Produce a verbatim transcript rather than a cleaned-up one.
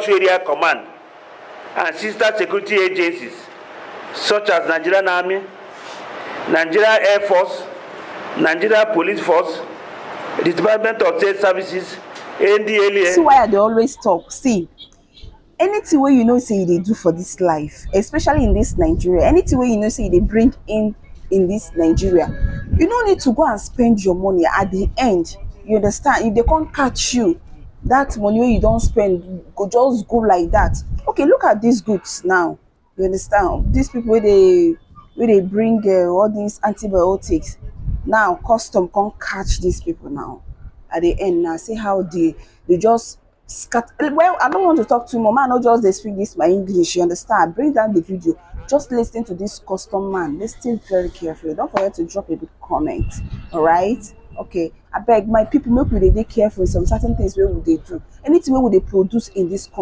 Area Command and sister security agencies such as Nigerian Army, Nigeria Air Force, Nigeria Police Force, the Department of State Services, N D L A. See why I dey always talk. See, anything wey you know say you dey do for this life, especially in this Nigeria, anything wey you know say you dey bring in in this Nigeria, you no need to go and spend your money. At the end, you understand, if they come catch you, that money wey you don spend go just go like that. Okay, look at these goods now. You understand? These people wey dey wey dey bring uh, all these antibiotics, now custom come catch these people now. At the end now, see how they they just scatter. Well, I don't want to talk too much. Man, no just dey speak this my English. You understand? Bring down the video. Just listen to this custom man. Listen very carefully. Don't forget to drop a big comment. All right? Okay. I beg my people, make we dey dey careful in some certain things wey we dey do. Anything wey we dey produce in this country,